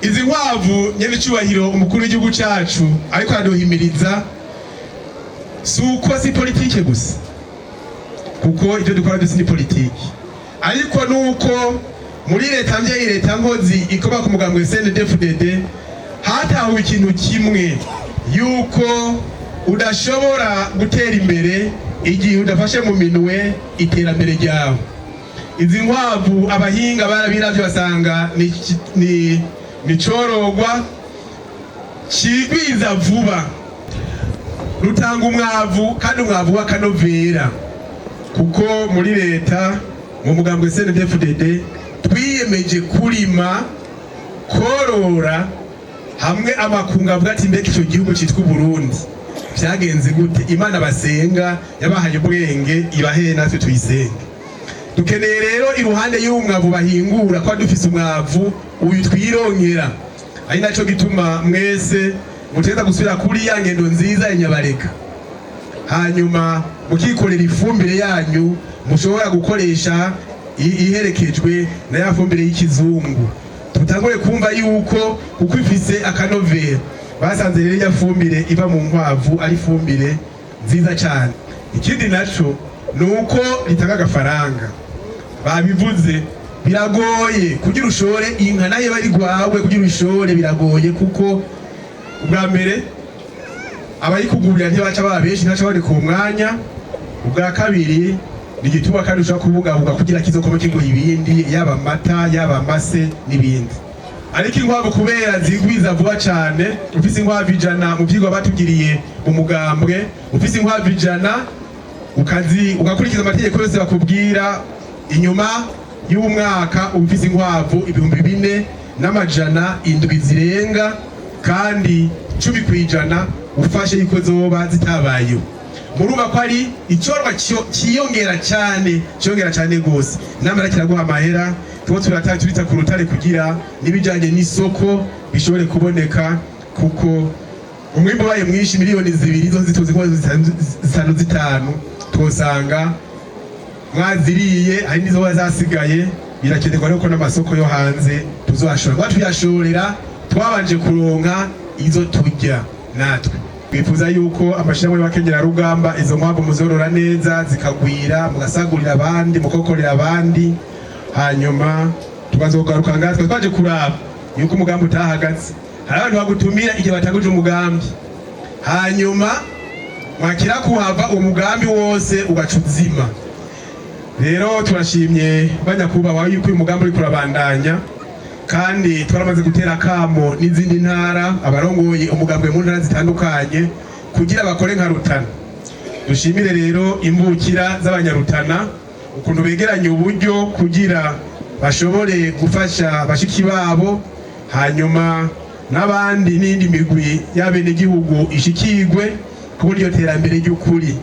Izi nkwavu, nyenicubahiro umukuru w'igihugu cacu ariko araduhimiriza, si uko si politike gusa, kuko ibyo dukora byose ni politiki, ariko nuko muri leta mvyeyi, leta nkozi ikoba ku mugambwe CNDD-FDD, hatahuwe ikintu kimwe, yuko udashobora gutera imbere igihe udafashe mu minwe iterambere ryawe. Izi nkwavu abahinga barabiravye, basanga ni corogwa cigwiza vuba, rutanga umwavu kandi umwavu w'akanovera, kuko muri leta, mu mugambwe CNDD-FDD, twiyemeje kurima, korora, hamwe amakungu avuga ati: "Mbega ico gihugu citwa Burundi vyagenze gute?" Imana basenga yabahaye ubwenge, ibahe natwe tuyisenge. Dukeneye rero, iruhande y'umwavu bahingura, ko dufise umwavu uyu twironkera. Ari naco gituma mwese muteza gusubira kuri ya ngendo nziza ya Nyabareka, hanyuma mukikorera ifumbire yanyu mushobora gukoresha iherekejwe na ya fumbire y'ikizungu. Tutangure kumva yuko kuko ifise akanovera. Basanze rero ya fumbire iva mu nkwavu ari ifumbire nziza cyane. Ikindi naco ni uko ritanga agafaranga. Babivuze, biragoye kugira ushore inka nayo bari gwawe, kugira ushore biragoye, kuko ubwa mbere abayikugurira ntibaca baba benshi, ntibaca baboneka uwo mwanya. Ubwa kabiri ni igituma kandi ushobora kubungabunga kugira kizokoma kiguha ibindi, yaba amata, yaba amase n'ibindi. Ariko inkwavu, kubera zigwiza vuba cyane, ufise inkwavu 100, mu vyigwa batugiriye mu mugambwe, ufise inkwavu 100 ukazi ugakurikiza amategeko yose bakubwira, inyuma y'umwaka uba ufise inkwavu 4700 zirenga, kandi 10% ufashe yuko zoba zitabayeho. Murumva ko ari icorwa ciyongera cyane, ciyongera cyane gose. Namara kiraguha amahera. Tuba turata turita ku rutare kugira n'ibijanye n'isoko bishobore kuboneka, kuko umwimbu ubaye mwinshi, miliyoni 2 zo zituzi ko zitanu zitanu twosanga mwaziriye, hari n'izoba zasigaye. Birakenerwa rero ko n'amasoko yo hanze tuzohashora, kuba tuyashorera twabanje kuronka izo turya natwe. Twifuza yuko amashirahamwe y'abakenyerarugamba, izo nkwavu muzorora neza zikagwira, mugasagurira abandi, mukokorera abandi, hanyuma tukazogaruka ngaha twe twaje kuraba yuko umugambi utahagaze. Hari abantu bagutumira igihe batanguje umugambi, hanyuma mwakira kuhava umugambi wose ugaca uzima. Rero turashimye, banyakubahwa, yuko uyu mugambi uriko urabandanya, kandi twaramaze gutera akamo n'izindi ntara, abarongoye umugambwe mu ntara zitandukanye, kugira bakore nka Rutana. Dushimire rero imvukira z'Abanyarutana ukuntu begeranya uburyo kugira bashobore gufasha bashiki babo, hanyuma n'abandi n'indi migwi y'abenegihugu ishikirwe ku buryo terambere ry'ukuri.